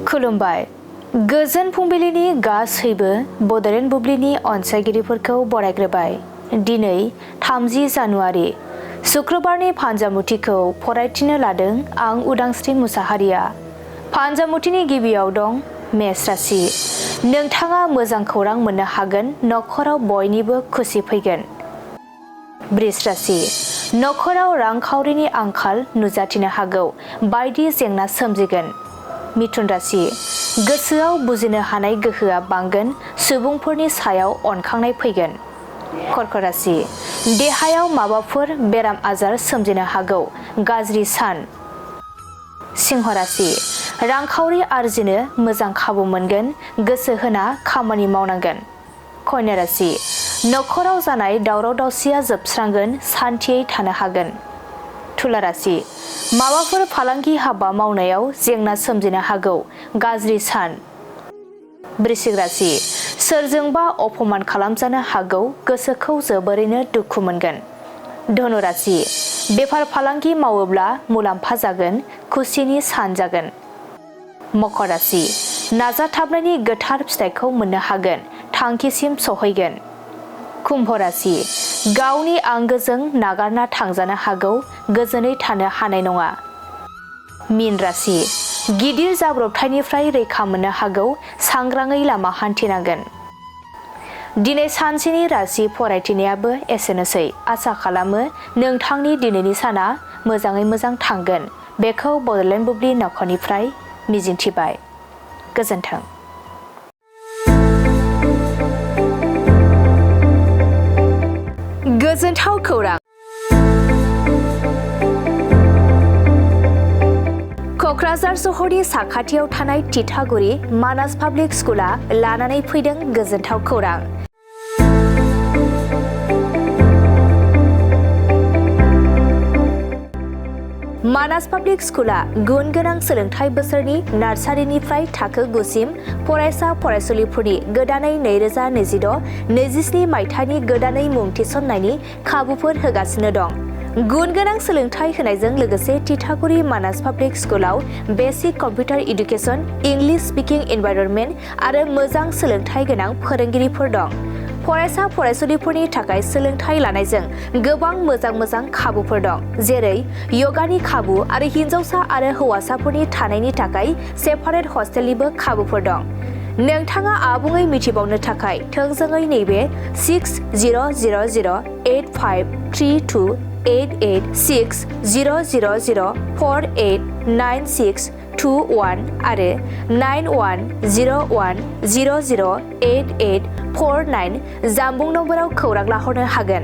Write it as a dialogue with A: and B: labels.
A: खुलुमबाय। गोजोन फुंबिलिनि गासैबो बड'लेण्ड बुब्लिनि अनसायगिरिफोरखौ बरायग्रोबाय। दिनै 30 जानुवारि शुक्रबारनि फान्जामुथिखौ फरायथिनो लादों आं उदांस्रि मुसाहारिया। फान्जामुथिनि गिबियाव दं मेष राशि। नोंथाङा मोजां खौरां मोननो हागोन, नखराव बयनिबो खुसि फैगोन। बृष राशि। नखराव रांखावरिनि आंखाल नुजाथिनो हागौ, बायदि जेंना सोमजिगोन। मिथुन राशि। गोसोआव बुजिनो हानाय गोहोआ बांगोन, सुबुंफोरनि सायाव अनखांनाय फैगोन। कर्क राशि। देहायाव माबाफोर बेराम आजार सोमजिनो हागौ, गाज्रि सान। सिंह राशि। रांखावरि आरजिनो मोजां खाबु मोनगोन, गोसो होना खामानि मावनांगोन। कन्या राशि। नखराव जानाय दावराव दावसिया जोबस्रांगोन, सान्थियै थानो हागोन। तुला राशि। माबाफोर फालांगि हाबा मावनायाव जेंना सोमजिनो हागौ, गाज्रि सान। वृश्चिक राशि। सोरजोंबा अपमान खालामजानो हागौ, गोसोखौ जोबोरैनो दुखु मोनगोन। धनु राशि। बेफार फालांगि मावोब्ला मुलाम्फा जागोन, खुसिनि सान जागोन। मकर राशि। नाजाथाबनायनि गोथार फिथाइखौ मोननो हागोन, थांखिसिम सहैगोन। कुम्भ राशि। गावनि आंगोजों नागारना थांजानो हागौ, गोजोनै थानो हानाय नङा। मीन राशि। गिदिर जाब्रबथायनिफ्राय रैखा मोननो हागौ, सांग्राङै लामा हान्थिनांगोन। दिनै सानसेनि राशि फरायथिनायाबो एसेनोसै। आसा खालामो नोंथांनि दिनैनि साना मोजाङै मोजां थांगोन, बेखौ बड'लेण्ड बुब्लि नखरनिफ्राय मिजिंथिबाय। गोजोन्थों। गोजोनथाव खौरां। क'क्राझार सहरनि साखाथियाव थानाय तितागुरि मानास पाब्लिक स्कुला लानानै फैदों गोजोनथाव खौरां। मानास पाब्लिक स्कुला गुन गोनां सोलोंथाइ बोसोरनि नार्सारिनिफ्राय थाखो 9 सिम फरायसा फरायसुलिफोरनि गोदानै 2026-27 मायथाइनि गोदानै मुं थिसननायनि खाबुफोर होगासिनो दं। गुन गोनां सोलोंथाइ होनायजों लोगोसे तितागुरि मानास पाब्लिक स्कुलाव basic computer education, English speaking environment आरो मोजां सोलोंथाइ गोनां फोरोंगिरिफोर दं। फरायसा फरायसुलिफोरनि थाखाय सोलोंथाइ लानायजों गोबां मोजां खाबुफोर दं, जेरै यगानि खाबु आरो हिन्जावसा आरो हौवासाफोरनि थानायनि थाखाय सेपारेट हस्टेलनिबो खाबुफोर दं। नोंथाङा आबुङै मिथिबावनो थाखाय थोंजोङै नैबे 60008532886000489621 आरो 9101008849 जानबुं नम्बराव खौरां लाहरनो हागोन।